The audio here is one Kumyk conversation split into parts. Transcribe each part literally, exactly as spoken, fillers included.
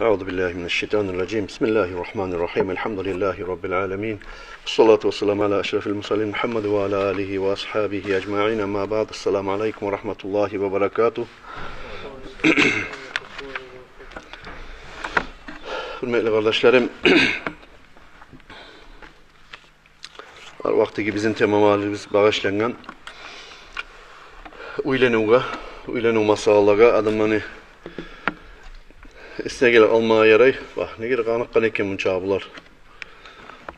أعوذ بالله من الشيطان الرجيم. بسم الله الرحمن الرحيم. الحمد لله رب العالمين. والصلاة والسلام على أشرف المرسلين محمد وعلى آله وأصحابه أجمعين. أما بعد. السلام عليكم ورحمة الله وبركاته. Гьюрметли къардашларым, гьар вакътиги бизин темаларыбыз багъышлангъан уьйленивге, уьйленив масъалалагъа. Адамланы эсине гелип къалмагъа ярай: «Вагь, неге къаныкъгъан экен мунча булар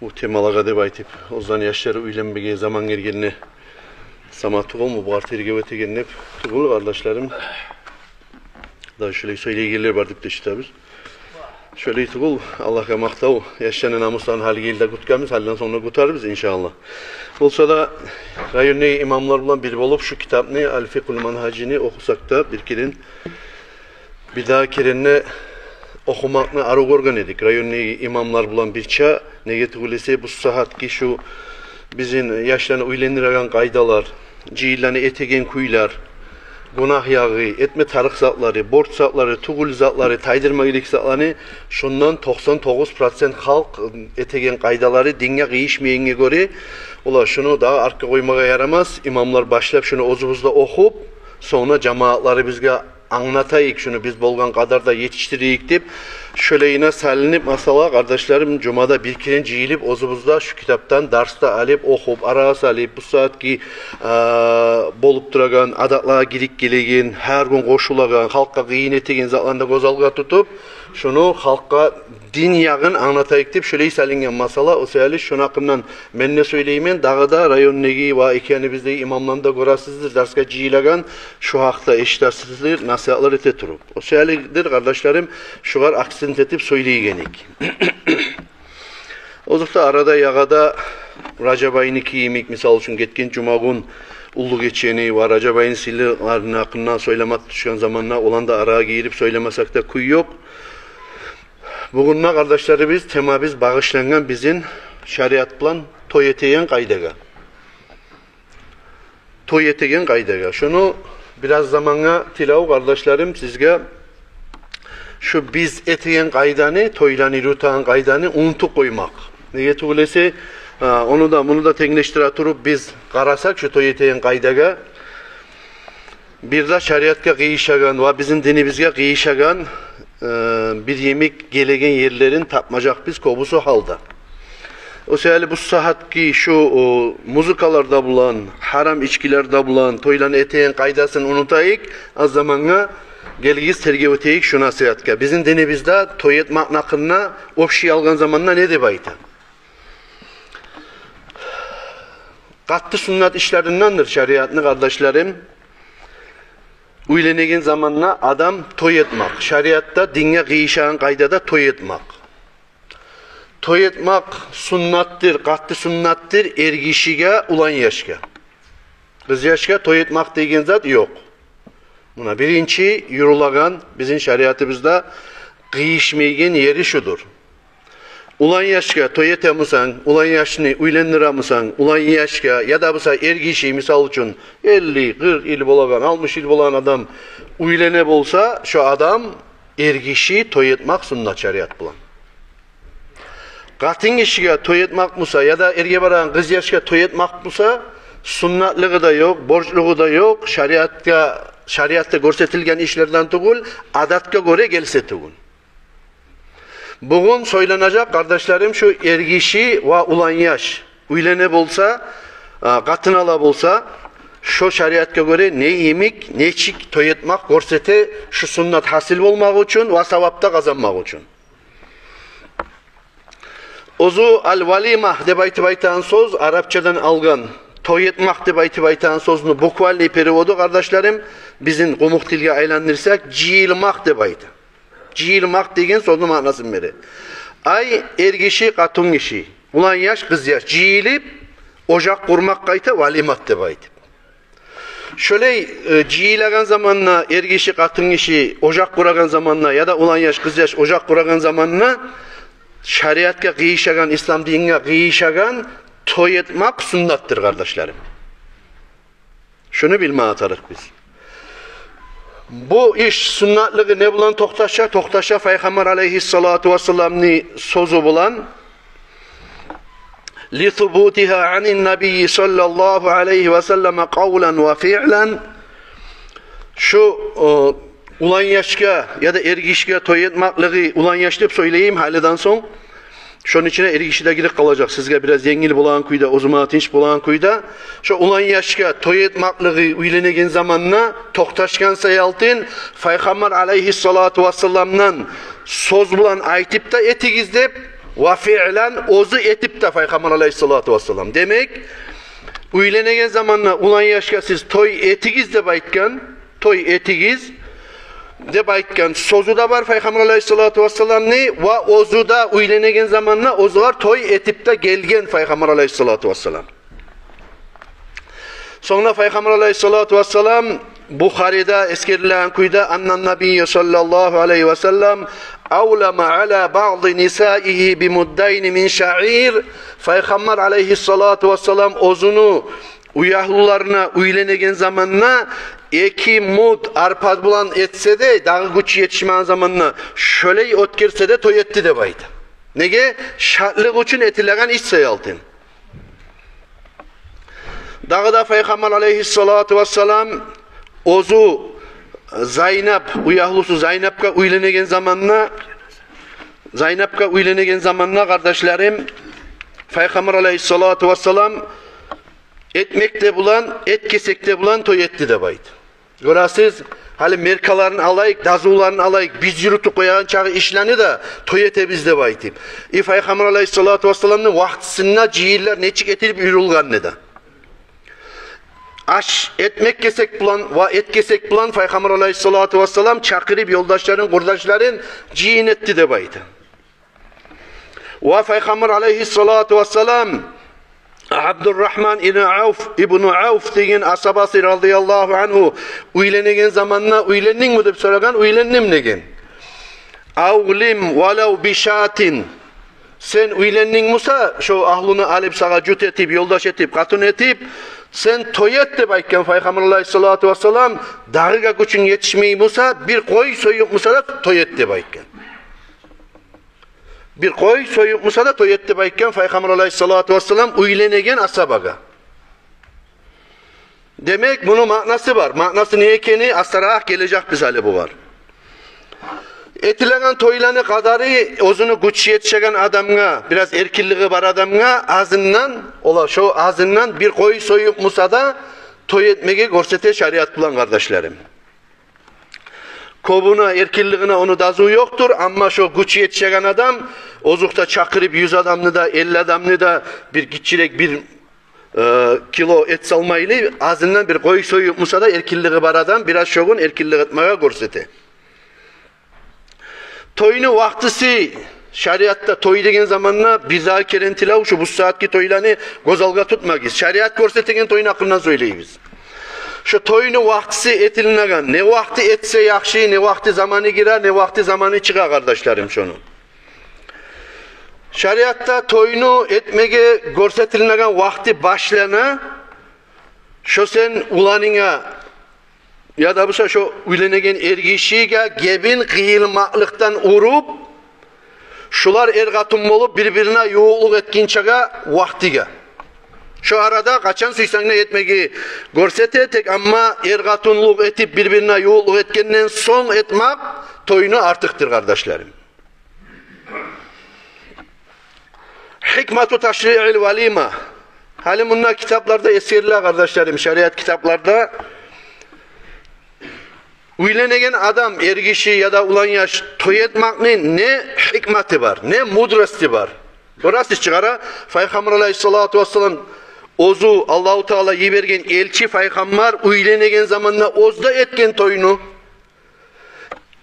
бу темалагъа?» — деп айтып, оьзлени яшлары уьйленмеге заман гелгенине сама тюгюлмю бугъар тергев этеген деп. Тюгюл, къардашларым, да шулай сёйлейгенлер бар деп де эшитебиз. Шолай тюгюл, Аллагьгъа макътав, яшланы намусларын гьалиге ерли де кютгенбиз, гьалиден сонг да кютарбыз, иншааллагь. Болса да, райондагъы имамлар булан бир болуп шу китапны, Аль-Фикъгьуль Мангьажны охусакъ да, бир керен, бирдагъы керен де охумакъны арив гёрген эдик райондагъы имамлар булан бирче. Неге тюгюл эсе, бу сагьатгъы шу бизин яшланы уьйлендиреген къайдалар, жыйынланы этеген кюйлер, гюнагь ягъы, этме тарыкъ затлары, борч затлары, тюгюл затлары, тайдырма герек затланы, шондан токъсан тогъуз процент халкъ этеген къайдалары динге къыйышмайгъангъа гёре, олар шуну дагъы артгъа къоймагъа ярамас. Имамлар башлап шуну оьзюбюз де охуп, сонг да жамиятларыбызгъа англатайыкъ, шуну биз болгъан къадарда етишдирейик деп, шолайына салынып масъала, къардашларым, жумада бир керен жыйылып, оьзюбюз де шу китапдан дарс да алып, охуп, арагъа салып, бу сагьатгъы, а, болуп турагъан, адатлагъа гирип гелеген, гьар гюн къошулагъан, халкъгъа къыйын этеген затланы да гёз алгъа тутуп, шуну халкъгъа дин ягъын англатайыкъ деп шолай салынгъан масъала. О саялы шуну гьакъындан мен де сёйлеймен, дагъы да райондагъы ва экенибиздеги имамланы да гёресиздир, дарсгъа жыйылагъан, шу гьакъда эшитесиздир, насигьатлар эте туруп. О саялыдыр, къардашларым, шугъар акцент этип сёйлейгенлик. Озокъда, арада ягъада Ражаб айны кийимик, мисал учун, гетген жумагюн уллу гечени ва Ражаб айны сыйлылыгъыны гьакъында сёйлеме тюшген заманда, оланы да арагъа гийирип сёйлемесек де кюй ёкъ. Бугюн де, къардашларыбыз, темабыз багъышлангъан бизин шариат булан той этеген къайдагъа. Той этеген къайдагъа. Шуну бираз замангъа тилев, къардашларым, сизге шу биз этеген къайданы, тойланы юрютеген къайданы унутуп къоймакъ. Неге тюгюл эсе, а, ону да, муну да тенглешдире туруп биз къарасакъ шу той этеген къайдагъа, бир де шариатгъа къыйышагъан ва бизин динибизге къыйышагъан, э, бир йимик гелеген ерлерин тапмажакъбыз кёбюсю гьалда. О саялы бу сагьатгъы шу, о, музыкалар да булан, гьарам ичгилер де булан тойланы этеген къайдасын унутайыкъ, аз замангъа гелигиз, тергев этейик шу насигьатгъа. Бизин динибизде той этмекни гьакъында общий алгъан заманда не деп айта? Къатты суннат ишлериндендир шариатны, къардашларым, уьйленеген заманда адам той этмек. Шариатда, динге къыйышагъан къайдада той этмек. Той этмек суннатдыр, къатты суннатдыр эргишиге, улан яшгъа. Къыз яшгъа той этмек деген зат ёкъ. Муна биринчи юрюлеген, бизин шариатыбызда къыйышмайгъан ери шудур. Улан яшгъа той этемисен, улан яшны уьйлендиремисен, улан яшгъа, яда буса эргиши, мисал учун, элли, къыркъ йыл болагъан, алтмыш йыл болагъан адам уьйлене буса, шо адам, эргиши, той этмек суннат шариат булан. Къатынгишиге той этмек буса, яда эрге барагъан къыз яшгъа той этмек буса, суннатлыгъы да ёкъ, борчлугъу да ёкъ, шариатгъа, шариатда гёрсетилген ишлерден тюгюл, адатгъа гёре гелсе тюгюл. Бугюн сёйленежек, къардашларым, шу эргиши ва улан яш уьйлене буса, а, къатын ала буса, шо шариатгъа гёре не йимик, нечик той этмек гёрсете, шу суннат гьасил болмакъ учун ва савап да къазанмакъ учун. Оьзю аль-валима деп айтып айтагъан сёз, арапчадан алгъан той этмек деп айтып айтагъан сёзню буквальный переводу, къардашларым, бизин къумукъ тилге айландырсакъ, жыйылмакъ деп айта. Жыйылмакъ деген сёзню маънасын бере. Ай, эргиши, къатынгиши, улан яш, къыз яш жыйылып, ожакъ къурмакъгъа айта валимат деп айтып. Шолай, э, жыйылагъан заманда эргиши, къатынгиши ожакъ къурагъан заманда, яда улан яш, къыз яш ожакъ къурагъан заманда, шариатгъа къыйышагъан, ислам динге къыйышагъан той этмек суннатдыр, къардашларым. Шуну билме тарыкъ биз. Бу иш суннатлыгъы не булан токъташа? Токъташа Пайхаммар алайгьиссалату вассаламны сёзю булан. Ли субутигьа анин набийи саллаллагьу алайгьи ва саллама къавлан ва фиълан. Шу, э, улан яшгъа яда эргишиге той этмакълыгъы, улан яш деп сёйлейим гьалиден сонг. Шону ичине эргиши де гирип къалажакъ. Сизге бираз енгил болагъан кюйде, оьзюме тынч болагъан кюйде. Шо улан яшгъа той этмакълыгъы уьйленеген заманда токъташгъан саялтын Пайхаммар алайгьиссалату вассаламдан сёз булан айтып да этигиз деп, ва фиълан, оьзю этип де Пайхаммар алайгьиссалату вассалам. Демек, уьйленеген заманда улан яшгъа сиз той этигиз деп айтгъан, той этигиз деп айтгъан сёзю де бар Пайхаммар алайгьиссалату вассаламны, ва оьзю де уьйленеген заманда оьзюгер той этип де гелген Пайхаммар алайгьиссалату вассалам. Сонг да Пайхаммар алайгьиссалату вассалам, Бухариде эсгерилген кюйде, аннан набийя саллаллагьу алайгьи ва саллам авлама ала баъди нисаигьи би муддайни мин шаъир. Пайхаммар алайгьиссалату вассалам оьзюню уьягьлюлерине уьйленеген заманда эки муд арпа булан этсе де, дагъы гючю етишмеген заманда шолай оьтгерсе де той этди деп айта. Неге? Шатлыкъ учун этилеген иш саялтын. Дагъы да Пайхаммар алайгьиссалату вассалам оьзю Зайнап, уьягьлюсю Зайнапгъа уьйленеген заманда, Зайнапгъа уьйленеген заманда, къардашларым, Пайхаммар алайгьиссалату вассалам этмек де булан, эт кесек де булан той этди деп айта. Гёресиз, гьали меркаларын алайыкъ, дазуларын алайыкъ, биз юрютюп къоягъан чакъы ишлени де той этебиз деп айтып. И Пайхаммар алайгьиссалату вассаламны вакътисинде жыйынлар нечик этилип юрюлгенни де. Аш этмек кесек булан ва эт кесек булан Пайхаммар алайгьиссалату вассалам чакъырып ёлдашларын, къурдашларын жыйын этди деп айта. Ва Пайхаммар алайгьиссалату вассалам Абдуррагьман ибну Авф, ибну Авф деген асгьабасы радияллагьу ангьу уьйленеген заманда, «Уьйлендингми?» деп сорагъан, «Уьйлендим», – деген. «Авлим валав бишатин». Сен уьйлендинг буса, шо агьлюню алып, сагъа жут этип, ёлдаш этип, къатын этип, сен той эт деп айтгъан Пайхаммар алайгьиссалату вассалам, дагъыгъа гючюнг етишмей буса, бир къой союп буса да той эт деп айтгъан. Бир къой союп буса да той эт деп айтгъан Пайхаммар алайгьиссалату вассалам уьйленеген асгьабагъа. Демек, муну маънасы бар. Маънасы не экени астаракъ гележекбиз гьали бугъар. Этилеген тойланы къадары оьзюню гючю етишеген адамгъа, бираз эркинлиги бар адамгъа азындан, ола шо азындан бир къой союп буса да той этмеге гёрсете шариат булан, къардашларым. Кёбюне, эркинлигине ону дазу ёкъдур, амма шо гючю етишеген адам, озокъда, чакъырып юз адамны да, элли адамны да, бир гиччирек бир, э, кило эт салмайлы, азындан бир къой союп буса да, эркинлиги бар адам бираз шогъун эркинлик этмеге гёрсете. Тойну вакътиси шариатда, той деген заманда бир дагъы керен тилев, шу бу сагьатгъы тойланы гёз алгъа тутмагъыз. Шариат гёрсетеген тойну гьакъындан сёйлейбиз. Шу тойну вакътиси этилинеген, не вакъти этсе яхшы, не вакъти заманы гире, не вакъти заманы чыгъа, къардашларым, шону. Шариатда тойну этмеге гёрсетилинеген вакъти башлана, шо сен уланынга, яда буса шо уьйленеген эргишиге гебин къыйылмакълыкъдан уруп, шулар эр-къатын болуп бир-бирине ювукълукъ этгинчеге вакътиге. Шо арада къачан сюйсенг де этмеге гёрсете, тек амма эр-къатынлыкъ этип бир-бирине ювукълукъ этгенден сонг этмек тойну артыкъдыр, къардашларым. Гьикмату ташриъил валима. Гьали мунда китапларда эсгериле, къардашларым, шариат китапларда. Уьйленеген адам, эргиши яда улан яш, той этмекни не гьикматы бар, не мудрости бар? Гёресиз чи, къара, Пайхаммар алайгьиссалату вассалам, оьзю Аллагьу Таала йиберген элчи Пайхаммар уьйленеген заманда оьзю де этген тойну.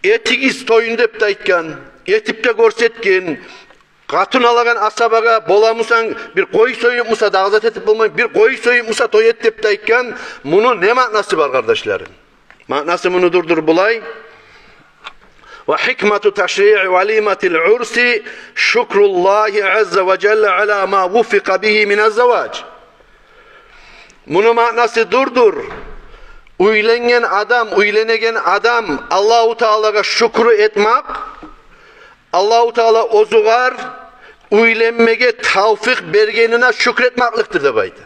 «Этигиз тойну», – деп де айтгъан, этип де гёрсетген. Къатын алагъан асгьабагъа, боламысан, бир къой союп буса, дагъы зат этип болмай, бир къой союп буса, той эт деп де айтгъан. Муну не маънасы бар, къардашларым? Маънасы муну дурдур булай. Ва гьикмату ташриъи валиматил урси шукруллагьи азза ва жалла ала ма вуффикъа бигьи миназ заваж. Муну маънасы дурдур. уьйленген адам, уьйленеген адам Аллагьу Таалагъа шюкюр этмакъ, Аллагьу Таала оьзюгер уьйленмеге тавфикъ бергенине шюкюр этмакълыкъдыр деп айта.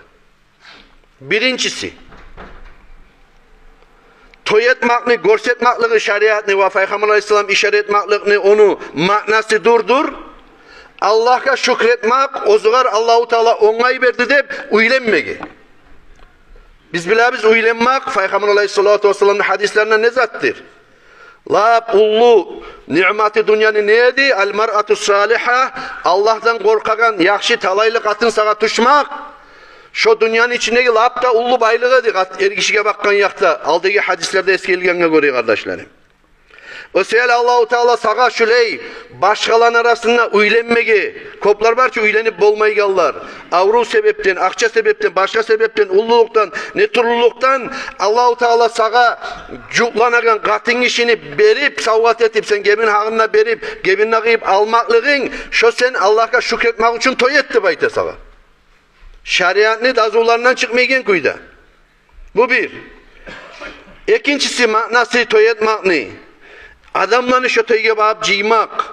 Биринчиси, той этмакъны гёрсетмакълыгъы шариатны ва Пайхаммар алайгьиссалам ишара этмакълыкъны, ону маънасы дурдур. Аллагьгъа шюкюр этмакъ, оьзюгер Аллагьу Таала онгай берди деп уьйленмеге. Биз билебиз, уьйленмакъ Пайхаммар алайгьиссалату вассаламны гьадислеринден не затдыр. Лап уллу ниъматы дюньяны не эди? Ал-маръату салигьа, Аллагьдан къоркъагъан яхшы талайлы къатын сагъа тюшмакъ. Шо дюньяны ичиндеги лап да уллу байлыгъы эди, къат-, эргишиге бакъгъан якъда, алдагъы гьадислерде эсгерилгенге гёре, къардашларым. О саялы Аллагьу Таала сагъа шулай башгъаланы арасында уьйленмеге, кёплер бар чы уьйленип болмайгъанлар, аврув себепден, акъча себепден, башгъа себепден, уллулукъдан, не тюрлюлюкден, Аллагьу Таала сагъа жукъланагъан къатынгишини берип, савгъат этип, сен гебин гьакъын да берип, гебин де къыйып алмакълыгъынг, шо сен Аллагьгъа шюкюр этмакъ учун той эт деп айта сагъа. Шариатны дазуларындан чыкъмайгъан кюйде. Бу бир. Экинчиси, маънасы той этмакъны. Адамланы шо тойгъа багъып жыймакъ.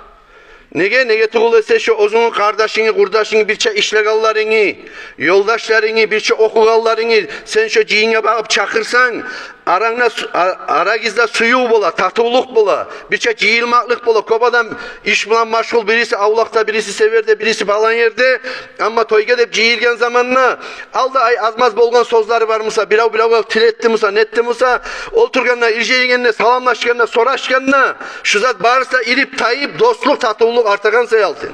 Неге, неге тюгюл эсе, шо оьзюнгню къардашынгны, къурдашынгны, бирче ишлегенлерингни, ёлдашларынгны, бирче охугъанларынгны сен шо жыйынгъа багъып чакъырсанг, арангда су-, а-, арагъызда сююв бола, татывлукъ бола, бирче жыйылмакълыкъ бола. Кёп адам иш булан машгъул, бириси авлакъда, бириси северде, бириси палан ерде. Амма тойгъа деп жыйылгъан заманда, алда ай аз-маз болгъан сёзлери бар буса, бирев биревге тил этди буса, нетди буса, олтургъанда, иржайгъанда, саламлашгъанда, сорашгъанда, шу зат барысы да ирип-тайып, дослукъ, татывлукъ артагъан саялы.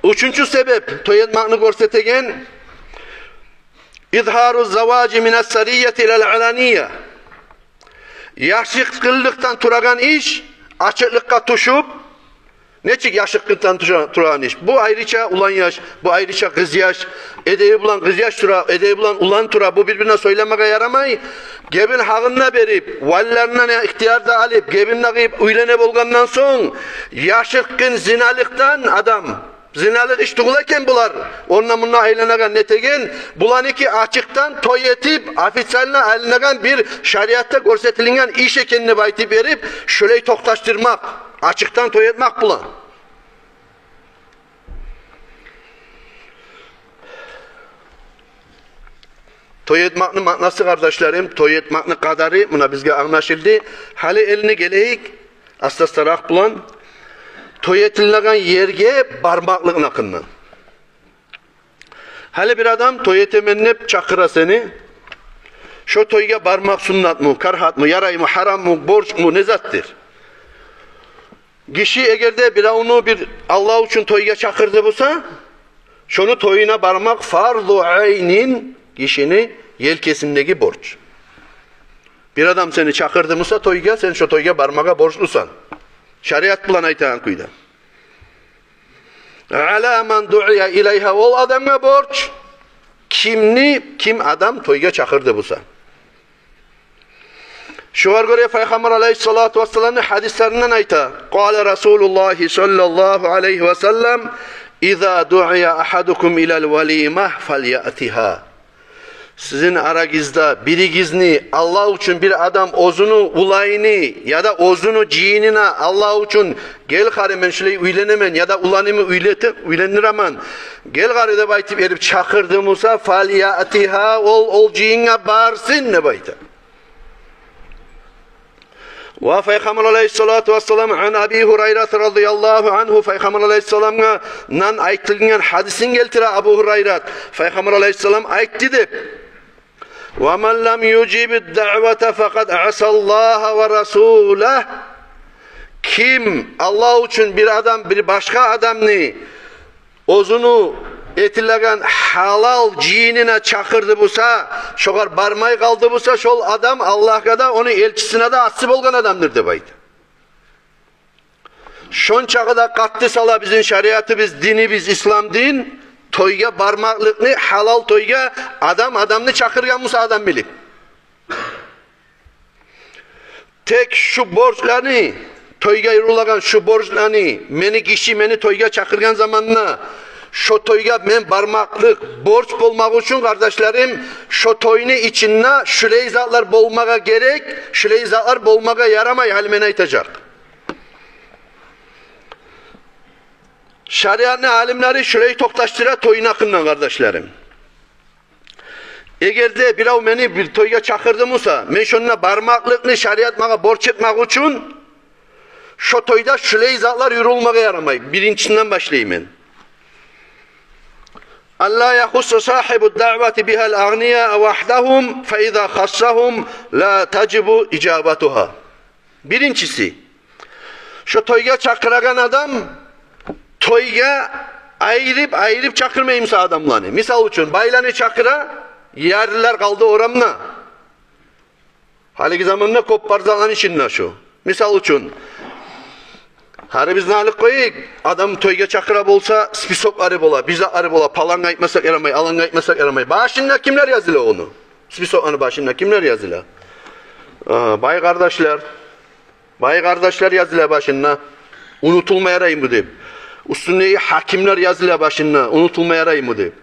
Уьчюнчю себеп, той этмакъны гёрсетеген, изгьару заважи минас сиррияти илал алания. Яшыртгъынлыкъдан турагъан иш ачыкълыкъгъа тюшюп, нечик яшыртгъынлыкъдан тюше-, турагъан иш? Бу айрыча улан яш, бу айрыча къыз яш, эдеби булан къыз яш тура, эдеби булан улан тура, бу бир-бирине сёйлемеге ярамай. Гебин гьакъын да берип, валилеринден ихтияр да алып, гебин де къыйып уьйлене болгъандан сонг, яшыртгъын зиналыкъдан адам, зиналыкъ иш тюгюл экен булар онда-мунда айланагъан, нетеген, буланыки ачыкъдан той этип, официально айланагъан бир шариатда гёрсетилинген иш экен деп айтып берип, шолай токъташдырмакъ, ачыкъдан той этмакъ булан. Той этмакъны маънасы, къардашларым, той этмакъны къадары муна бизге англашылды. Гьали энни гелейик аста-астаракъ булан той этилеген ерге бармакълыкъны гьакъындан. Гьали бир адам той этемен деп чакъыра сени. Шо тойгъа бармакъ суннатмы, карагьатмы, яраймы, гьараммы, борчму, не затдыр? Гиши эгер де биревню бир Аллагь учун тойгъа чакъырды буса, шону тоюна бармакъ фарзу айнин, гишини елкесиндеги борч. Бир адам сени чакъырды буса тойгъа, сен шо тойгъа бармагъа борчлусан. Шариат булан айтагъан кюйде. Ала ман дуия илайгьа, ол адамгъа борч, кимни, ким адам тойгъа чакъырды буса. Шогъар гёре Пайхаммар алайгьиссалату вассаламны гьадислеринден айта. Къала Расулуллагьи саллаллагьу алайгьи ва саллам: «Иза дуия агьадукум илал валима фалъятигьа». Сизин арагъызда биригизни Аллагь учун бир адам оьзюню уланын яда оьзюню жыйынына Аллагь учун: «Гел гьари, мен шулай уьйленемен яда уланымны уьйлете-, уьйлендиремен. Гел гьари», – деп айтып берип чакъырды буса, «фалъятигьа», ол, ол жыйынгъа барсын деп айта. Ва Пайхаммар алайгьиссалату вассалам, ан Аби Гьурайрата радияллагьу ангьу, Пайхаммар алайгьиссаламдан айтылгъан гьадисин гелтире Абу Гьурайрат. Пайхаммар алайгьиссалам айтды деп: «Ва ман лам южибид даъвата факъад асаллагьа ва расулагь». Ким Аллагь учун бир адам бир башгъа адамны оьзюню этилеген гьалал жыйынына чакъырды буса, шогъар бармай къалды буса, шол адам Аллагьгъа да, ону элчисине де асси болгъан адамдыр деп айта. Шончакъы да къатты сала бизин шариатыбыз, динибиз, ислам дин, тойгъа бармакълыкъны, гьалал тойгъа адам адамны чакъыргъан буса адам билип. Тек шу борчланы, тойгъа юрюлеген шу борчланы, мени гиши мени тойгъа чакъыргъан заманда, Шо тойгъа мен бармакълыкъ борч болмакъ учун, къардашларым, шо тойну ичинде шулай затлар болмагъа герек, шулай затлар болмагъа ярамай, гьали мен айтажакъ. Шариатны алимлери шулай токъташдыра тойну гьакъындан, къардашларым. Эгер де бирев мени бир тойгъа чакъырды буса, мен шонда бармакълыкъны шариат магъа борч этмек учун, шо тойда шулай затлар юрюлмеге ярамай. Биринчисинден башлайман. Алла яхусса сагьибу даъвати бигьал агъния вагьдагьум, фа иза хассагьум ла тажибу ижабатугьа. Биринчиси, шо тойгъа чакъырагъан адам тойгъа айрып-айрып чакъырмаймыса адамланы. Мисал учун, байланы чакъыра, ярлылар къалды орамда. Гьалиги заманда кёп бар затланы ичинде шо. Мисал учун, гьарибизни алып къояйыкъ, адам тойгъа чакъыра буса, списоклары бола, бир затлары бола, палангъа айтмасакъ ярамай, алангъа айтмасакъ ярамай. Башында кимлер языла ону? Списокланы башында кимлер языла? А, бай къардашлар. Бай къардашлар языла башында, унутулма яраймы деп. Уьстюндеги гьакимлер языла башында, унутулма яраймы деп.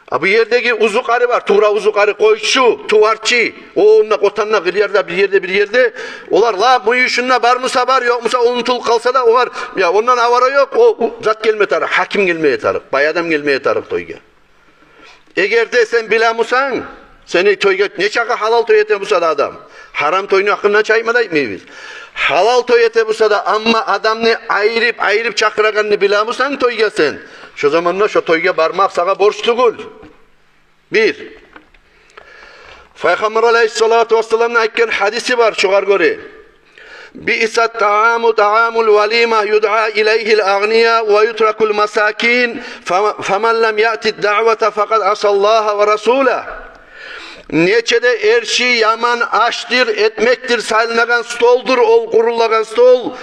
А бу ердеги узукъары бар, тувра узукъары, къойчу, туварчы, о онда, къотанда, къырыярда, бир ерде, бир ерде. Олар лап мюйюшюнде, бармыса бар, ёкъмуса унутулуп къалса да, олар, я, ондан авара ёкъ, о, о зат гелме тарыкъ, гьаким гелме тарыкъ, бай адам гелме тарыкъ тойгъа. Эгер де сен биле бусанг, сени тойгъа, нечакъы гьалал той эте буса да адам, гьарам тойну гьакъындан чы айтма да айтмайбыз. Гьалал той эте буса да, амма адамны айрып-айрып чакъырагъанны биле бусанг тойгъа сен, шо заманда шо тойгъа бармакъ сагъа борч тюгюл. Бир. Пайхаммар алайгьиссалату вассаламны айтгъан гьадиси бар шогъар гёре: «Биъса тагьаму тагьамул валима, юдъа илайгьил агъния ва ютракул масакин, фа-, фаман лам яъти даъвата факъад асаллагьа ва расула». Нече де эрши яман ашдыр, этмекдир салынагъан столдур ол къурулагъан стол.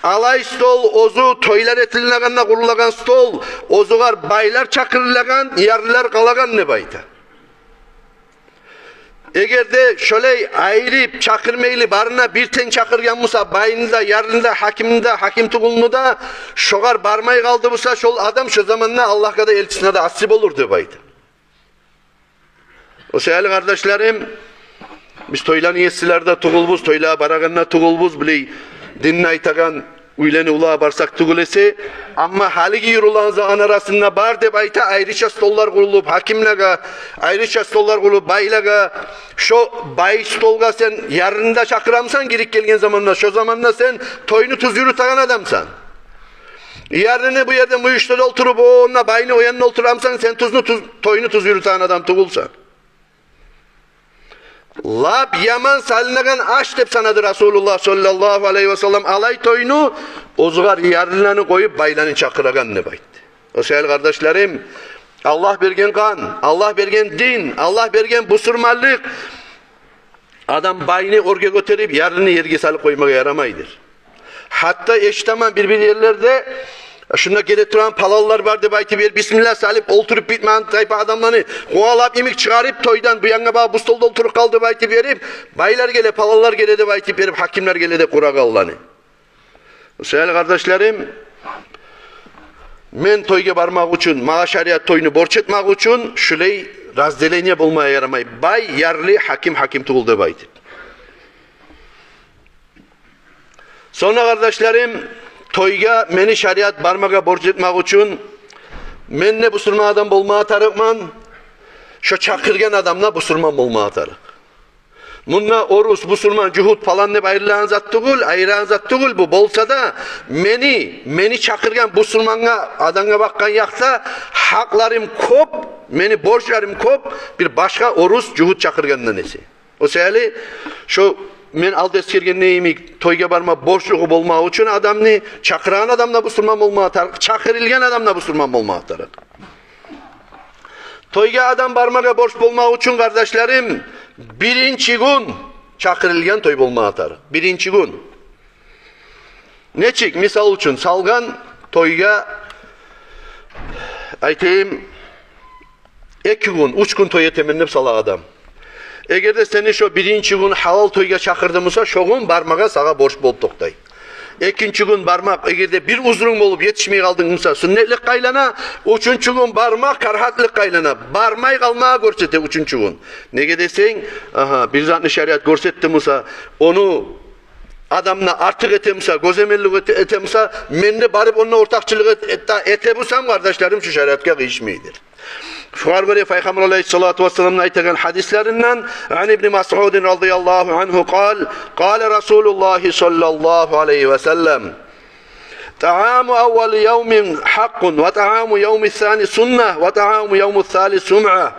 Алай стол оьзю, тойлар этилинегенде къурулагъан стол, оьзюгер байлар чакъырылагъан, ярлылар къалагъан деп айта. Эгер де шолай айрып чакъырмайлы, барына бир тенг чакъыргъан буса, байны да, ярлыны да, гьакимни де, гьаким тюгюлню де, шогъар бармай къалды буса шол адам, шо заманда Аллагьгъа да, элчисине де асси болур деп айта. О саялы, къардашларым, биз тойланы есилери де тюгюлбюз, тойлагъа барагъан да тюгюлбюз, билей динни айтагъан уьйленивлеге барсакъ тюгюл эсе. Амма гьалиги юрюлеген затланы арасында бар деп айта, айрыча столлар къурулуп гьакимлеге, айрыча столлар къурулуп байлагъа. Шо бай столгъа сен ярлыны да чакъырамысан гирип гелген заманда, шо заманда сен тойну тюз юрютеген адамсан. Ярлыны бу ерде мюйюшде де олтуруп, о онда, байны о янында олтурамысан, сен тюзню тюз, тойну тюз юрютеген адам тюгюлсен. Лап яман салынагъан аш деп санады Расулуллагь саллаллагьу алайгьи ва саллам алай тойну, оьзюгер ярлыланы къоюп, байланы чакъырагъан деп айтды. О саялы, къардашларым, Аллагь берген къан, Аллагь берген дин, Аллагь берген бусурманлыкъ адам байны оьрге гётерип, ярлыны ерге салып къоймагъа ярамайдыр. Гьатта эшитемен бир-бир ерлерде, шунда геле турагъан паланлар бар деп айтып берип, бисмилла салып, олтуруп битмеген тайпа адамланы къувалап, йимик чыгъарып тойдан, бу янгъа багъып, бу столда олтуруп къал деп айтып берип, байлар геле, паланлар геле деп айтып берип, гьакимлер геле деп къурагъанланы. О саялы, къардашларым, мен тойгъа бармакъ учун, магъа шариат тойну борч этмек учун, шулай разделение болмагъа ярамай: бай, ярлы, гьаким, гьаким тюгюл деп айтып. Сонг да, къардашларым, тойгъа мени шариат бармагъа борч этмек учун, мен де бусурман адам болмагъа тарыкъман, шо чакъыргъан адам да бусурман болмагъа тарыкъ. Мунда орус, бусурман, жугьут, палан деп айрылагъан зат тюгюл, айырагъан зат тюгюл бу. Болса да, мени, мени чакъыргъан бусурмангъа, адамгъа бакъгъан якъда гьакъларым кёп, мени борчларым кёп, бир башгъа орус, жугьут чакъыргъандан эсе. О саялы, шо мен алда эсгергеним йимик, тойгъа барма борчлугъу болмакъ учун адамны, чакъырагъан адам да бусурман болмагъа тарыкъ, чакъырылгъан адам да бусурман болмагъа тарыкъ. Тойгъа адам бармагъа борч болмакъ учун, къардашларым, биринчи гюн чакъырылгъан той болмагъа тарыкъ. Биринчи гюн. Нечик, мисал учун, салгъан тойгъа, айтайым, эки гюн, уьч гюн той этемен деп сала адам. Эгер де сени шо биринчи гюн гьалал тойгъа чакъырды буса, шо гюн бармагъа сагъа борч болуп токътай. Экинчи гюн бармакъ, эгер де бир узрунг болуп етишмей къалдынг буса, сюннетликге айлана, уьчюнчю гюн бармакъ карагьатлыкъгъа айлана. Бармай къалмагъа гёрсете уьчюнчю гюн. Неге десенг, агьа, бир затны шариат гёрсетди буса, ону адамдан артыкъ эте буса, гёземеллик эте, эте буса, мен де барып онда ортакъчылыкъ эт-, эт-, эте бусам, къардашларым, шу шариатгъа къыйышмайдыр. Шогъар гёре Пайхаммар алайгьиссалату вассаламны айтагъан гьадислеринден, ан ибни Масъудин радияллагьу ангьу къал, къала Расулуллагьи саллаллагьу алайгьи ва саллам: «Тагьаму аввали явмин гьакъкъун, ва тагьаму явми сани сунна, ва тагьаму явми салис сумъа».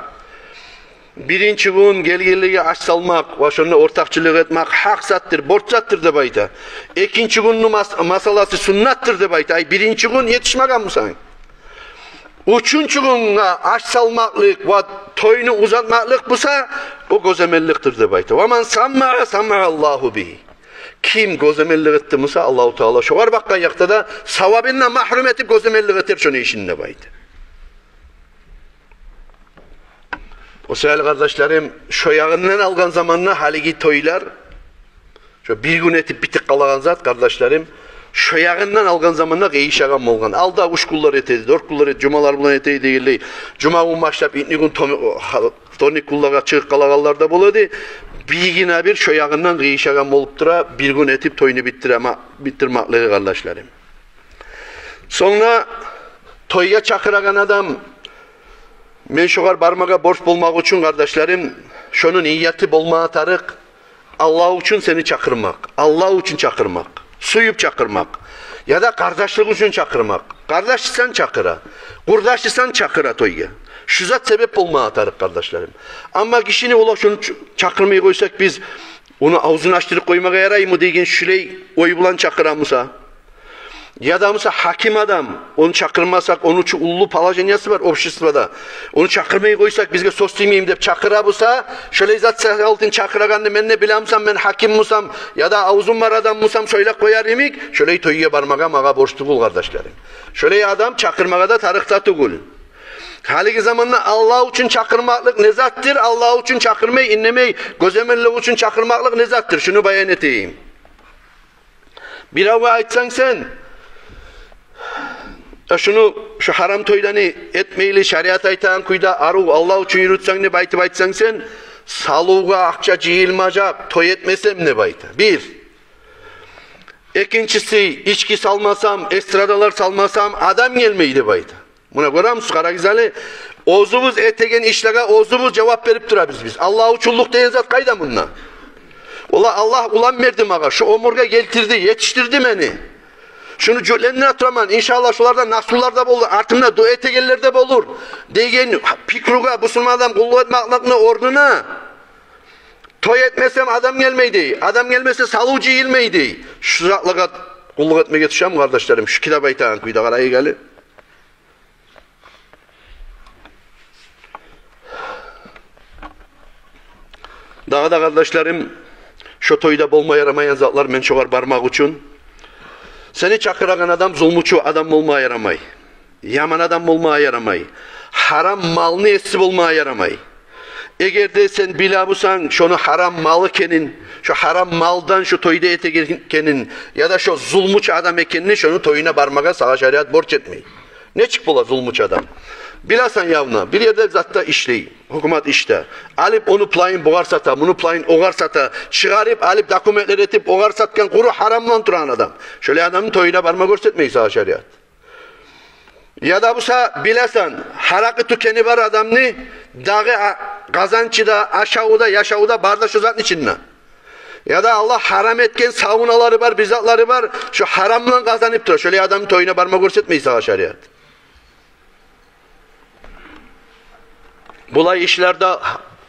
Биринчи гюн гелгенлеге аш салмакъ ва шонда ортакъчылыкъ этмек гьакъ затдыр, борч затдыр деп айта. Экинчи гюнню мас-, масъаласы суннатдыр деп айта. Ай, биринчи гюн етишмеген бусанг. Уьчюнчю гюнге аш салмакълыкъ ва тойну узатмакълыкъ буса, о гёземелликдир деп айта. «Ва ман саммаа, саммаа Аллагьу бигьи». Ким гёземеллик этди буса, Аллагьу Таала шогъар бакъгъан якъда да савабындан магьрюм этип гёземеллик этер шону ишин деп айта. О саялы, къардашларым, шо ягъындан алгъан заманда гьалиги тойлар, шо бир гюн этип битип къалагъан зат, къардашларым, шо ягъындан алгъан заманда къыйышагъан болгъан. Алда уьч гюнлер эте эди, дёрт гюнлер эте эди, жумалар булан эте эди дегенлей. Жума гюн башлап итни гюн том-, ха-, вторник гюнлеге чыгъып къалагъанлар да бола эди. Биргине бир шо ягъындан къыйышагъан болуп тура, бир гюн этип тойну битдире ма-, битдирмеклиги, къардашларым. Сонг да тойгъа чакъырагъан адам, мен шогъар бармагъа борч болмакъ учун, къардашларым, шону нияты болмагъа тарыкъ: Аллагь учун сени чакъырмакъ, Аллагь учун чакъырмакъ, сююп чакъырмакъ, яда къардашлыкъ учун чакъырмакъ. Къардашысан чакъыра, къурдашысан чакъыра тойгъа. Шу зат себеп болмагъа тарыкъ, къардашларым. Амма гишини, ола, шуну ч-, чакъырмай къойсакъ биз, ону авзун ачдырып къоймагъа яраймы деген шулай ой булан чакъыра буса, яда буса гьаким адам, ону чакъырмасакъ, ону учун уллу положениеси бар обществода, ону чакъырмай къойсакъ, бизге сёз тиймейми деп чакъыра буса, шолай зат саялы чакъырагъанны мен де биле бусам, мен гьаким бусам, яда авзум бар адам бусам, сёйлеп къояр йимик, шолай тойгъа бармагъа магъа борч тюгюл, къардашларым. Шолай адам чакъырмагъа да тарыкъ да тюгюл. Гьалиги заманда Аллагь учун чакъырмакълыкъ не затдыр, Аллагь учун чакъырмай, индемей, гёземеллик учун чакъырмакълыкъ не затдыр, шуну баян этейим. Биревге айтсанг сен, э, шуну, шу гьарам тойланы этмейли, шариат айтагъан кюйде, арив, Аллагь учун юрютсенг деп айтып айтсанг сен, салывгъа акъча жыйылмажакъ, той этмесем деп айта. Бир. Экинчиси, ички салмасам, эстрадалар салмасам, адам гелмей деп айта. Муна гёремисиз, къарагъыз гьали, оьзюбюз этеген ишлеге оьзюбюз жавап берип турабыз биз. Аллагь учунлукъ деген зат къайда мунда? Ола, Аллагь улан берди магъа, шу оьмюрге гелтирди, етишдирди мени. Шуну жюклендире тураман, иншаллагь, шулардан наслулар да болур, артымда дуа этегенлер де болур деген пикругъа бусурман адам къуллукъ этмекликни орнуна, той этмесем адам гелмей дей, адам гелмесе салыв жыйылмай дей. Шу затлагъа къуллукъ этмеге тюшеми, къардашларым, шу китап айтагъан кюйде, къарайыкъ гьали. Дагъы да, къардашларым, шо тойда болма ярамайгъан затлар, мен шогъар бармакъ учун. Сени чакъырагъан адам зулмучу адам болма ярамай. Яман адам болма ярамай. Гьарам малны еси болма ярамай. Эгер де сен биле бусанг шону гьарам мал экенин, шо гьарам малдан шо тойда этеген экенин, яда шо зулмучу адам экенин, шону тоюна бармагъа сагъа шариат борч этмей. Нечик бола зулмучу адам? Биласан явно, бир ерде затда ишлей, гьукумат ишде. Алып ону пулайын бугъар сата, муну пулайын огъар сата, чыгъарып, алып документлер этип, огъар сатгъан, къуру гьарамлан турагъан адам. Шолай адамны тоюна барма гёрсетмей сагъа шариат. Яда буса биласан, гьаракъы тюкени бар адамны, дагъы а-, къазанчы да, ашаву да, яшаву да бар да шо затны ичинде. Яда Аллагь гьарам этген савуналары бар, бир затлары бар, шо гьарамдан къазанып тура. Шолай адамны тоюна барма гёрсетмей сагъа шариат. Булай ишлерде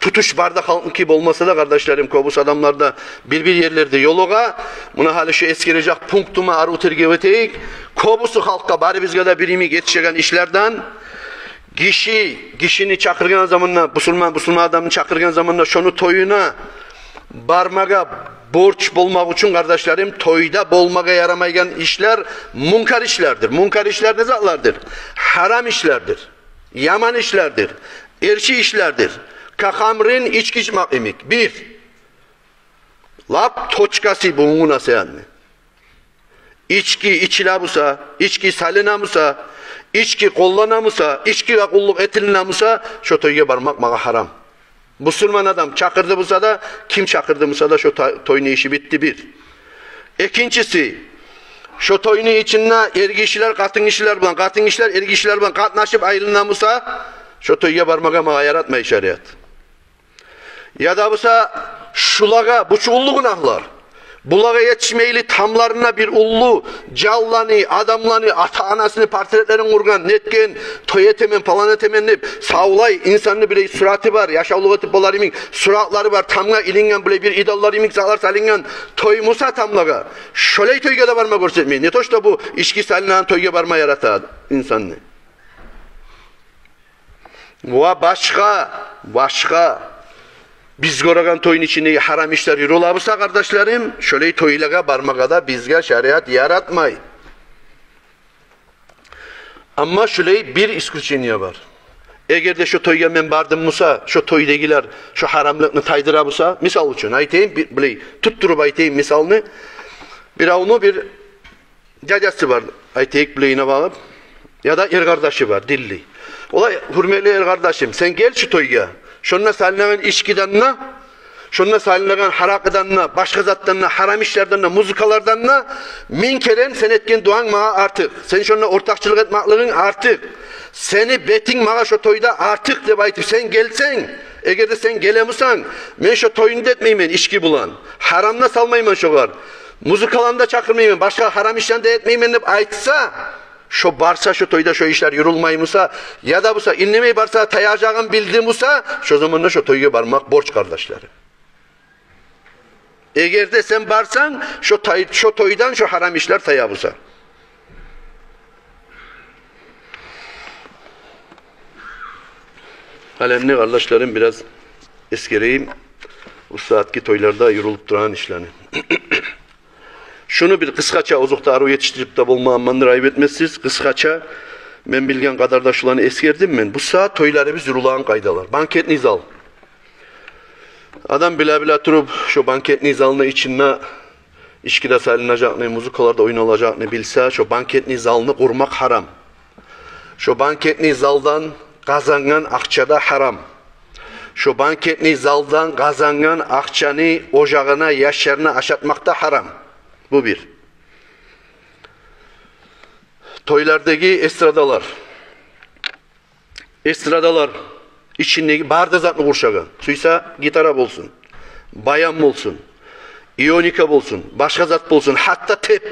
тутуш бар да халкъныки болмаса да, къардашларым, кёбюсю адамларда бир-бир ерлерде ёлугъа. Муна гьали шу эсгережек пунктума арив тергев этейик. Кёбюсю халкъгъа, барыбызгъа да бир йимик етишеген ишлерден, гиши гишини чакъыргъан заманда, бусурман бусурман адамны чакъыргъан заманда, шону тоюна бармагъа борч болмакъ учун, къардашларым, тойда болмагъа ярамайгъан ишлер мункар ишлердир. Мункар ишлер не затлардыр? Гьарам ишлердир. Яман ишлердир, эрши ишлердир. Ка хамрин, ички ичмек йимик. Бир. Лап точкасы бугюнгю насигьатны. Ички ичиле буса, ички салына буса, ички къоллана буса, ичкиге къуллукъ этилине буса, шо тойгъа бармакъ магъа гьарам. Бусурман адам чакъырды буса да, ким чакъырды буса да, шо то-, тойну иши битди, бир. Экинчиси, шо тойну ичинде эргишилер къатынгишилер булан, къатынгишилер эргишилер булан къатнашып айлана буса, шо тойгъа бармагъа магъа яратмай шариат. Яда буса шулагъа, бу чу уллу гюнагьлар. Булагъа етишмейли, тамларына бир уллу жанланы, адамланы, ата-анасыны портретлерин къургъан, нетген, той этемен, палан этемен деп, савлай инсанны бир сураты бар, яшавлукъ этип болар йимик, суратлары бар, тамгъа илинген, булай бир идоллар йимик затлар салынгъан той буса тамлагъа. Шолай тойгъа да барма гёрсетмей. Не то что бу ички салынагъан тойгъа барма ярата инсанны. Ва башгъа, башгъа биз гёреген тойну ичиндеги гьарам ишлер юрюле буса, къардашларым, шолай тойлагъа бармагъа да бизге шариат яратмай. Амма шолай бир исключение бар. Эгер де шо тойгъа мен бардым буса, шо тойдагъылар шо гьарамлыкъны тайдыра буса, мисал учун айтайым, би-, булай туттуруп айтайым мисалны. Биревню бир дядясы бар, айтайыкъ, булайына багъып, яда эркъардашы бар, динли. Олай: «Гьюрметли эркъардашым, сен гел шу тойгъа. Шонда салынагъан ичкиден де, шонда салынагъан гьаракъыдан да, башгъа затдан да, гьарам ишлерден де, музыкалардан да минг керен сен этген дуанг магъа артыкъ. Сен шонда ортакъчылыкъ этмеклигинг артыкъ. Сени бетинг магъа шо тойда артыкъ», — деп айтып сен гелсенг, эгер де сен геле бусанг, мен шо тойну да этмеймен ички булан, гьарам да салмайман шогъар, музыкаланы да чакъырмайман, башгъа гьарам ишлени де этмеймен деп айтса, шо барса, шо тойда шо ишлер юрюлмей буса, яда буса индемей барса, таяжагъын билди буса, шо заманда шо тойгъа бармакъ борч, къардашларым. Эгер де сен барсанг, шо тай-, шо тойдан шо гьарам ишлер тая буса. Гьали энни, къардашларым, бираз эсгерейим бу сагьатгъы тойларда юрюлюп турагъан ишлени. Шуну бир къысгъача, озокъда, арив етишдирип де болмагъанмандыр, айып этмессиз. Къысгъача, мен билген къадарда шуланы эсгердим мен. Бу сагьат тойларыбыз юрюлеген къайдалар. Банкетный зал. Адам биле-биле туруп, шо банкетный залны ичинде ички де салынажакъны, музыкалар да ойналажакъны билсе, шо банкетный залны къурмакъ гьарам. Шо банкетный залдан къазангъан акъча да гьарам. Шо банкетный залдан къазангъан акъчаны ожагъына, яшларына ашатмакъ да гьарам. Бу бир. Тойлардагъы эстрадалар. Эстрадалар ичиндеги бары да затны къуршагъан. Сюйсе гитара болсун, баян болсун, ионика болсун, башгъа зат болсун, гьатта теп.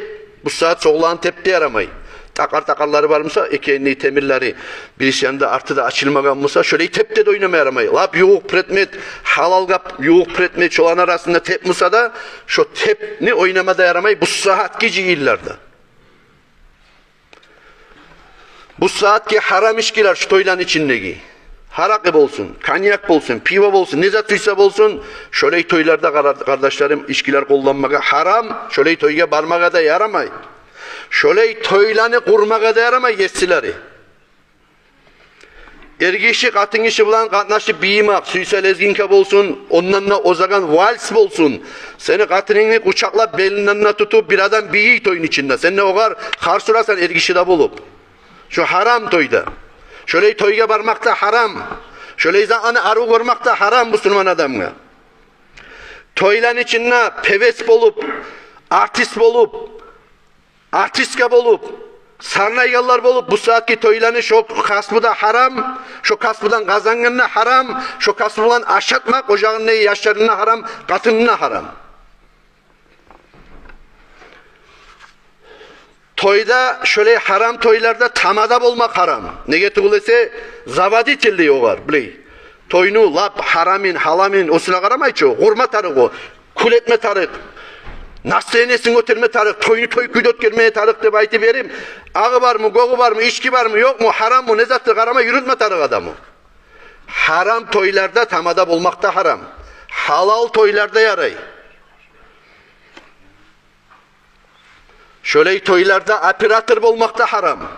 Бу сагьат согъулагъан теп де ярамай. Такъар-такъарлары бар буса, экени, темирлери, бириси янында, арты да ачылмагъан буса, шолай тепде де ойнама ярамай. Лап ювукъ предмет, гьалал гап, ювукъ предмет, шоланы арасында теп буса да, шо тепни ойнама да ярамай бу сагьатгъы жыйынларда. Бу сагьатгъы гьарам ичкилер шу тойланы ичиндеги. Гьаракъы болсун, коньяк болсун, пиво болсун, не зат сюйсе болсун, шолай тойларда, къара-, къардашларым, ичкилер къолланмагъа гьарам, шолай тойгъа бармагъа да ярамай. Шолай тойланы къурмагъа да ярамай, еслери. Эргиши къатынгиши булан къатнашып бийимек, сюйсе лезгинка болсун, ондан да озагъан вальс болсун. Сени къатынынгны къучакълап, белинден де тутуп, бир адам бийий тойну ичинде. Сен де огъар харс урасан, эргиши де болуп. Шо гьарам тойда. Шолай тойгъа бармакъ да гьарам. Шолай затланы арив гёрмек де гьарам бусурман адамгъа. Тойланы ичинде певец болуп, артист болуп, артистка болуп, сарнайгъанлар болуп, бу сагьатгъы тойланы шо касбу да гьарам, шо касбудан къазангъан да гьарам, шо касбу булан ашатмакъ ожагъын да, яшларын да гьарам, къатынын да гьарам. Тойда, шолай гьарам тойларда тамада болмакъ гьарам. Неге тюгюл эсе, заводитель дей огъар, билей. Тойну лап гьарамын, гьаламын, осуна къарамай чы, къурма тарыкъ о. Кюл этме тарыкъ. Настроениесин гётерме тарыкъ, тойну той кюйде оьтгерме тарыкъ деп айтып берип, агъы бармы, гёгю бармы, ички бармы, ёкъму, гьараммы, не затдыр къарамай юрютме тарыкъ адам о. Гьарам тойларда тамада болмакъ да гьарам. Гьалал тойларда ярай. Шолай тойларда оператор болмакъ да гьарам.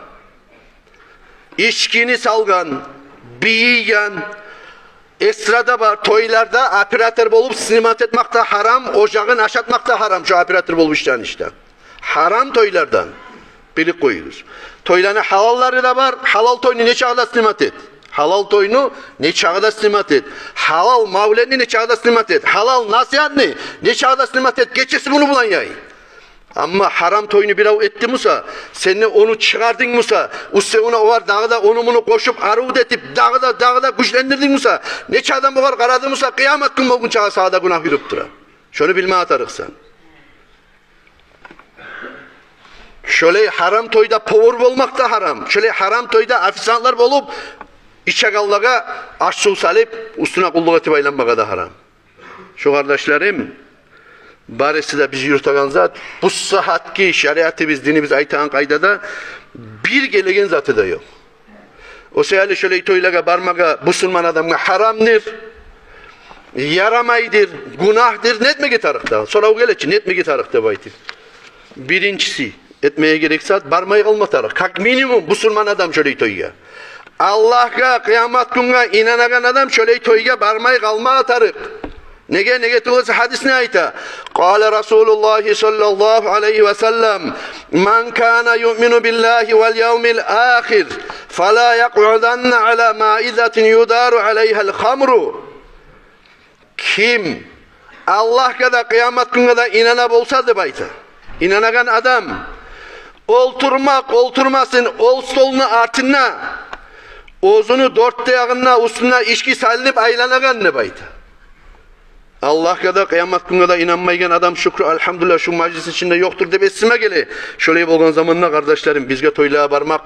Ичкини салгъан, бийийген, эстрада бар тойларда оператор болуп снимать этмакъ да гьарам, ожагъын ашатмакъ да гьарам шо оператор болуп ишлеген ишден. Гьарам тойлардан. Билип къоюгъуз. Тойланы гьалаллары да бар. Гьалал тойну нечакъы да снимать эт. Гьалал тойну нечакъы да снимать эт. Гьалал мавлетни нечакъы да снимать эт. Гьалал насигьатны нечакъы да снимать эт. Гечеси муну булан яй. Амма гьарам тойну бирев этди буса, сен де ону чыгъардынг буса, уьстевюне огъар дагъы да ону-муну къошуп, арив этип, дагъы да, дагъы да гючлендирдинг буса, нече адам огъар къарады буса, къыямат гюн болгъунчагъа сагъа да гюнагь юрюп тура. Шону билме тарыкъсан. Шолай гьарам тойда повар болмакъ да гьарам. Шолай гьарам тойда официантлар болуп, ичегенлеге аш-сув салып, уьстюне къуллукъ этип айланмагъа да гьарам. Шо, къардашларым, барысы да биз юрютеген зат, бу сагьатгъы шариатыбыз, динибиз айтагъан къайдада бир гелеген заты да ёкъ. О саялы шолай тойлагъа бармагъа бусурман адамгъа гьарамдыр, ярамайдыр, гюнагьдыр. Не этмеге тарыкъ дагъы? Сорав геле чи, не этмеге тарыкъ деп айтып. Биринчиси, этмеге герек зат, бармай къалма тарыкъ. Как минимум, бусурман адам шолай тойгъа. Аллагьгъа, къыямат гюнге инанагъан адам шолай тойгъа бармай къалма тарыкъ. Неге, неге тюгюл буса, гьадисни айта. Къала Расулуллагьи саллаллагьу алайгьи ва саллам: «Ман кана юъмину биллагьи вал явмил ахир, фала якъуданна ала маидатин юдару алайгьал хамру». Ким Аллагьгъа да, къыямат гюнге де инана болса, деп айта, инанагъан адам, олтурмакъ, олтурмасын ол столну артында, оьзюню дёрт де ягъында, уьстюне ички салынып айланагъан, деп айта. Аллагьгъа да, къыямат гюнге де инанмайгъан адам, шюкюр, альгьамдулиллагь, шу мажлисни ичинде ёкъдур деп эсиме геле. Шолай болгъан заманда, къардашларым, бизге тойлагъа бармакъ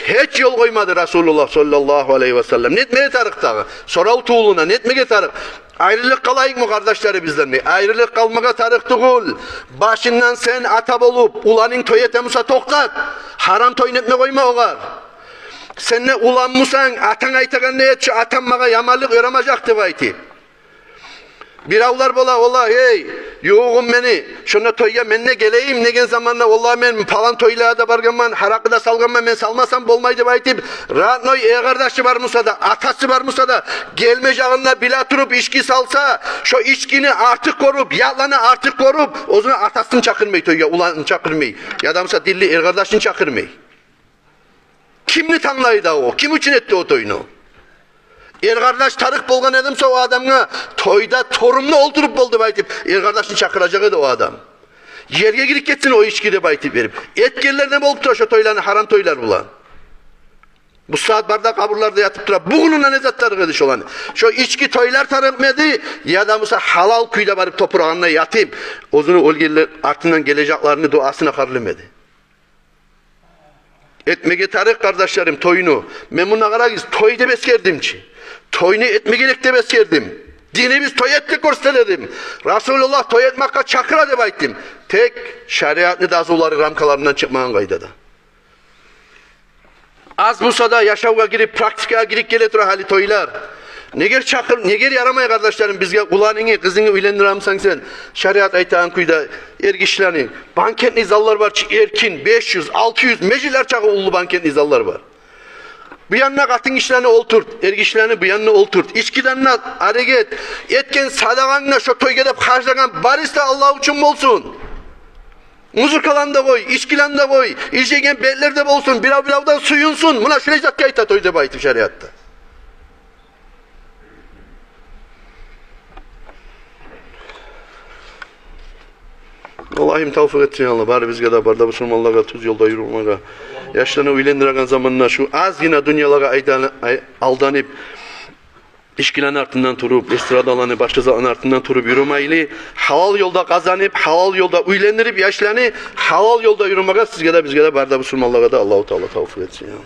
гьеч ёл къоймады Расулуллагь саллаллагьу алайгьи ва саллам. Не этмеге тарыкъ дагъы? Сорав тувулуна, не этмеге тарыкъ? Айрылып къалайыкъмы, къардашларыбыздан? Айрылып къалмагъа тарыкъ тюгюл. Башындан сен ата болуп, уланынг той эте буса, токътат. Гьарам тойну этме къойма огъар. Сен де улан бусанг, атанг айтагъанны эт, шу атам магъа яманлыкъ ёрамажакъ деп айтып. Биревлер бола, валлагь, эй, ювугъум мени, шонда тойгъа мен де гелейим деген заманда, валлагь, мен палан тойлагъа да баргъанман, гьаракъы да салгъанман, мен салмасам болмай деп айтып, родной эркъардашы бар буса да, атасы бар буса да, гелмежегин де биле туруп ички салса, шо ичкини артыкъ гёрюп, ятланы артыкъ гёрюп, оьзюню атасын чакъырмай тойгъа, уланын чакъырмай, яда буса динли эркъардашын чакъырмай. Кимни танглай да о? Ким учун этди о тойну? Эркъардаш тарыкъ болгъан эди буса о адамгъа, тойда торумну олтуруп бол деп айтып, эркъардашын чакъыражакъ эди о адам. Ерге гирип гетсин о ички деп айтып берип. Этгенлер не болуп тура шо тойланы, гьарам тойлар булан? Бу сагьат бар да къабурларда ятып тура. Бугюнюнде не зат тарыкъ эди шоланы? Шо ички тойлар тарыкъмы эди? Яда буса гьалал кюйде барып топурагъында ятып, оьзюню оьлгенлер артындан гележеклерини дуасына къарылмы эди? Этмеге тарыкъ, къардашларым, тойну. Мен мунда, къарагъыз, той деп эсгердим чи. Тойну этме герек деп эсгердим. Динибиз той эт деп гёрсете дедим. Расулуллагь той этмакъгъа чакъыра деп айтдым. Тек шариатны дазулары, рамкаларындан чыкъмагъан къайдада. Аз буса да яшавгъа гирип, практикагъа гирип геле тура гьали тойлар. Негер чакъыр, негер ярамай, къардашларым, бизге уланынгны, къызынгны уьйлендире бусанг сен, шариат айтагъан кюйде, эргишилени, банкетный заллар бар чы, эркин, беш юз, алты юз, межитлер чакъы уллу банкетный заллар бар. Бу янына къатынгишилени олтурт, эргишилени бу янына олтурт. Ичкиден де арек эт, этген садагъанг да, шо тойгъа деп харжлагъан барысы да Аллагь учун болсун. Музыкаланы да къой, ичкилени де къой, иржайгъан бетлер де болсун, бирев-биревден сююнсюн. Муна шулай затгъа айта той деп айтып шариатда. Аллагьым тавфикъ этсин, я Аллагь, барыбызгъа да, бары да бусурманлагъа тюз ёлда юрюмеге. Яшланы уьйлендиреген заманда шу азгъына дюньялагъа айдан-, ай-, алданып, ичкилени артындан туруп, эстрадаланы, башгъа затланы артындан туруп юрюмейли, гьалал ёлда къазанып, гьалал ёлда уьйлендирип яшланы, гьалал ёлда юрюмеге сизге де, бизге де, бары да бусурманлагъа да Аллагьу Таала тавфикъ этсин, я Аллагь.